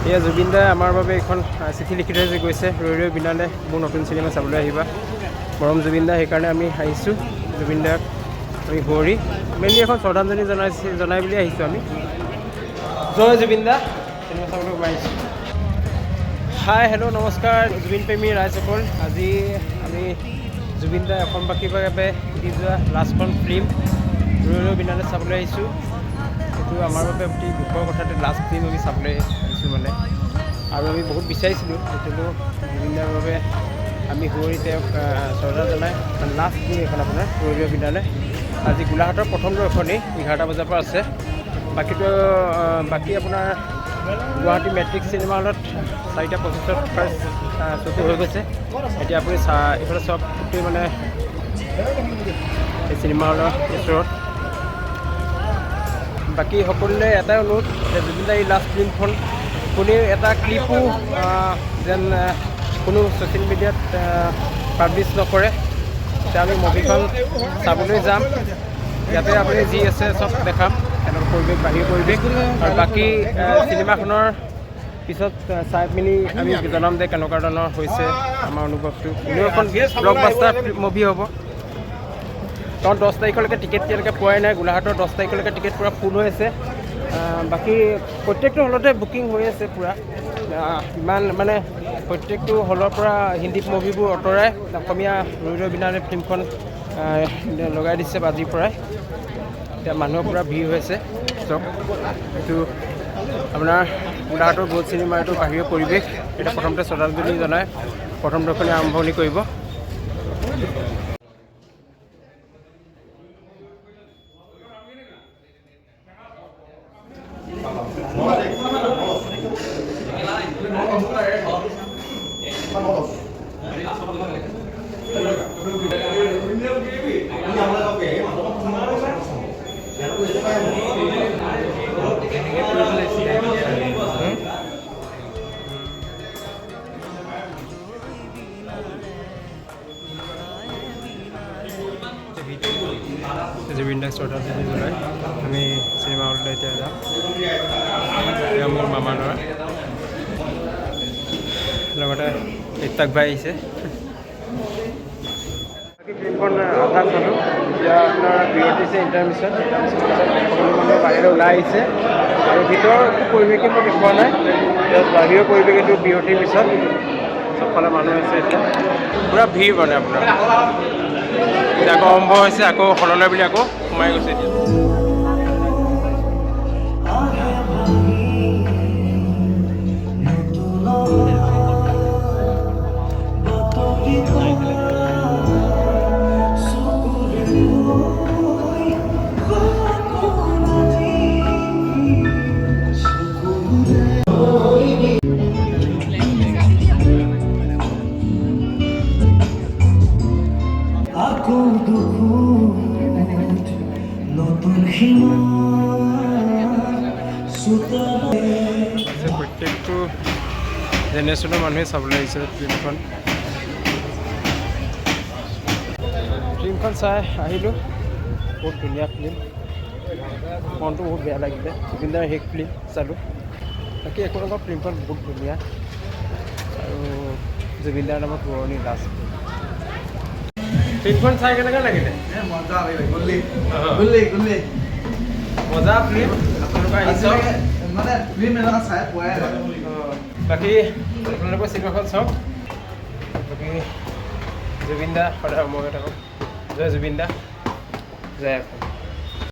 এয়া জুবিন দাই আমাৰ বাবে এইখন চিঠি লিখি থৈ যে গৈছে, ৰৈ ৰৈ বিনালে মোৰ নতুন চিনেমা চাবলৈ আহিবা, মৰম জুবিন দা। সেইকাৰণে আমি আহিছোঁ জুবিন দাক আমি সুঁৱৰি মেইনলি এখন শ্ৰদ্ধাঞ্জলি জনাই বুলি আহিছোঁ আমি। জয় জুবিন দা। চিনেমা চাবলৈ সোমাই আহিছোঁ। হাই, হেল্ল', নমস্কাৰ জুবিন প্ৰেমী ৰাইজসকল। আজি আমি জুবিন দাই অসমবাসীৰ বাবে দি যোৱা লাষ্টখন ফিল্ম ৰৈ ৰৈ বিনালে চাবলৈ আহিছোঁ। এইটো আমাৰ বাবে অতি দুখৰ কথা, লাষ্ট ফিল্ম আমি চাবলৈ আহিছোঁ মানে। আৰু আমি বহুত বিচাৰিছিলোঁ, কিন্তু জুবিন দাৰ বাবে আমি সুঁৱৰি তেওঁক শ্ৰদ্ধা জনাই লাষ্ট ফিল্ম এইখন আপোনাৰ ৰৈ ৰৈ বিনালে। আজি গোলাঘাটৰ প্ৰথম দৰ্শনী 11টা বজাৰ পৰা আছে। বাকীটো বাকী আপোনাৰ গুৱাহাটী মেট্ৰিক চিনেমা হলত 4টা 25ত ফাৰ্ষ্ট শ্ব'টো হৈ গৈছে। এতিয়া আপুনি এইফালে চব গোটেই মানে এই চিনেমা হলৰ ওচৰত। বাকী সকলোলৈ এটাই অনুৰোধ যে জুবিন দাৰ এই লাষ্ট ফিল্মখন কোনেও এটা ক্লিপো যেন কোনো ছ'চিয়েল মিডিয়াত পাব্লিছ নকৰে। এতিয়া আমি মুভিখন চাবলৈ যাম। ইয়াতে আপুনি যি আছে চব দেখাম, এনেকুৱা পৰিৱেশ, বাহিৰৰ পৰিৱেশ আৰু বাকী চিনেমাখনৰ পিছত চাই মেলি আমি জনাম যে কেনেকুৱা ধৰণৰ হৈছে আমাৰ অনুভৱটো। এনেও এখন ব্লকবাষ্টাৰ মুভি হ'ব, কাৰণ 10 তাৰিখলৈকে টিকেট এতিয়ালৈকে পোৱাই নাই। গোলাঘাটৰ 10 তাৰিখলৈকে টিকেট পূৰা ফুল হৈ আছে। বাকী প্ৰত্যেকটো হলতে বুকিং হৈ আছে পূৰা। ইমান মানে প্ৰত্যেকটো হলৰ পৰা হিন্দী মুভিবোৰ আঁতৰাই অসমীয়া ৰৈ ৰৈ বিনালে ফিল্মখন লগাই দিছে আজিৰ পৰাই। এতিয়া মানুহৰ পূৰা ভিৰ হৈ আছে। চাওক, এইটো আপোনাৰ গোলাঘাটৰ গ'ল্ড চিনেমাৰ এইটো বাহিৰৰ পৰিৱেশ। এতিয়া প্ৰথমতে শ্ৰদ্ধাঞ্জলি জনাই প্ৰথম দৰ্শনী আৰম্ভণি কৰিব। জুবিন দাক শ্ৰদ্ধাঞ্জলি জনাই আমি চিনেমা হললৈ এতিয়া যাম। এয়া মোৰ মামা ল'ৰা, লগতে ইত্তাক ভাই আহিছে। বাকী ফিল্মখন আধা চালোঁ। এতিয়া আপোনাৰ বিৰতি দিছে, ইণ্টাৰমিশ্যন। ইণ্টাৰমিশ্যন পিছত সকলো মানুহ বাহিৰলৈ ওলাই আহিছে আৰু ভিতৰৰ একো পৰিৱেশেই মই দেখুওৱা নাই। এতিয়া বাহিৰৰ পৰিৱেশ এইটো। বিৰতিৰ পিছত চবফালে মানুহ আছে, এতিয়া পূৰা ভিৰ মানে আপোনাৰ। এতিয়া আকৌ আৰম্ভ হৈছে, আকৌ হললৈ বুলি আকৌ সোমাই গৈছে এতিয়া। আকৌ দুখোজ নতুন সীমা চোতালে। আছে প্ৰত্যেকটো জেনেৰেশ্যনৰ মানুহে চাবলৈ আহিছে ফিল্মখন। ফিল্মখন চাই আহিলোঁ, বহুত ধুনীয়া ফিল্ম। মনটো বহুত বেয়া লাগিলে, জুবিনদাৰ শেষ ফিল্ম চালোঁ। বাকী একো নকওঁ, ফিল্মখন বহুত ধুনীয়া আৰু জুবিনদাৰ নামত সোঁৱৰণি লাষ্ট ফিল্ম। ফিল্মখন চাই কেনেকুৱা লাগিলে? মজা লাগিলে, গুল্লি গুল্লি গুল্লি। মজা ফিল্ম, আপোনালোকে আহি চাওক। মানে ফিল্ম এনেকুৱা চাই পোৱাই নাই। অঁ, বাকী আপোনালোকৰ চিনেমাখন চাওক। বাকী জুবিন দা সদায় অমৰ হৈ থাকক। জয় জুবিন দা, জয় অসম।